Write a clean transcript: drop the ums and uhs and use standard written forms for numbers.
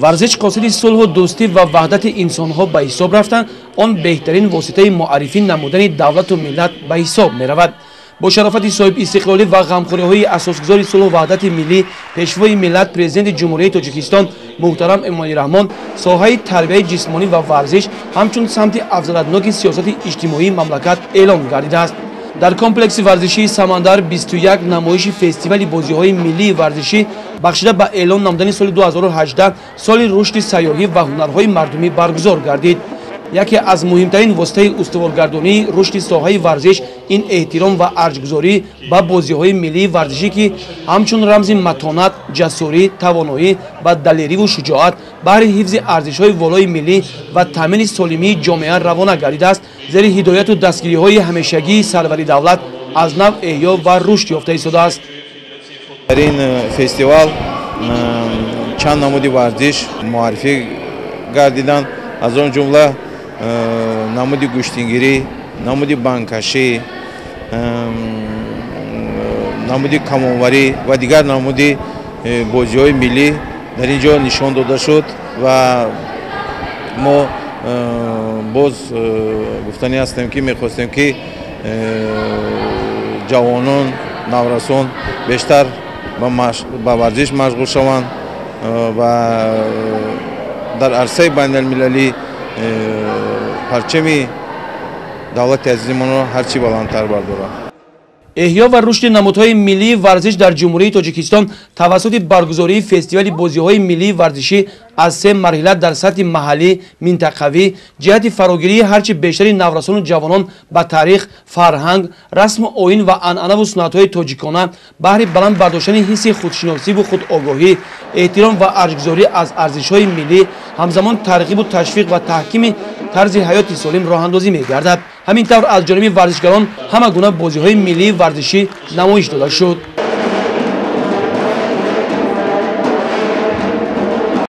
Варзиш қосиди сулҳу дӯстӣ ва ваҳдати инсонҳо ба ҳисоб рафта, он беҳтарин воситаи муаррифӣ намудани давлату миллат ба ҳисоб меравад. Бо шарофати соҳибистиқлолӣ ва ғамхориҳои асосгузори сулҳу ваҳдати миллӣ, пешвои миллат, президенти Ҷумҳурии Тоҷикистон муҳтарам Эмомалӣ Раҳмон, соҳаи тарбияи ҷисмонӣ ва варзиш ҳамчун самти афзалиятноки сиёсати иҷтимоии мамлакат эълон гардидааст. Дар комплекси варзишии Самандар 21 намоиши фестивали бозиҳои миллии варзишӣ бахшида ба эълон намудани соли 2018 соли рушди сайёҳӣ ва ҳунарҳои мардумӣ баргузор гардид. Яке аз муҳимтарин воситаи устуворгардонии рушди соҳаи варзиш ин эҳтиром ва арҷгузорӣ ба бозиҳои миллии варзишӣ, ки ҳамчун рамзи матонат, ҷасурӣ, тавоноӣ ва далериву шуҷоат баҳри ҳифзи арзишҳои волои миллӣ ва таъмини солимии ҷомеа равона гардидааст, зери ҳидояту дастгириҳои ҳамешагии сарвари давлат аз нав эҳё ва рушд ёфта истодааст. Дар ин фестивал чанд намуди варзиш муаррифӣ гардиданд, аз он ҷумла намуди гӯштингирӣ, намуди банкашӣ, намуди камонварӣ ва дигар намуди бозиҳои миллӣ дар ин ҷо нишон дода шуд. Ва мо боз гуфтанӣ ҳастем, ки мехостем, ки ҷавонон, наврасон бештар ба варзиш машғул шаванд ва дар арсаи байналмилалӣ парчами давлати азизимонро ҳарчи баландтар бардорад. Эҳё ва рушди намудҳои миллии варзиш дар Ҷумҳурии Тоҷикистон тавассути баргузории фестивали бозиҳои миллии варзишӣ аз се марҳила дар сатҳи маҳаллӣ, минтақавӣ ҷиҳати фарогирии ҳарчи бештари наврасону ҷавонон ба таърих, фарҳанг, расму оин ва анъанаву суннатҳои тоҷикона, баҳри баланд бардоштани ҳисси худшиносиву худогоҳӣ, эҳтиром ва арҷгузорӣ аз арзишҳои миллӣ, ҳамзамон тарғибу ташвиқ ва таҳкими тарзи ҳаёти солим роҳандозӣ мегардад. Ҳамин тавр аз ҷониби варзишгарон ҳама гуна бозиҳои миллии варзишӣ намоиш дода шуд.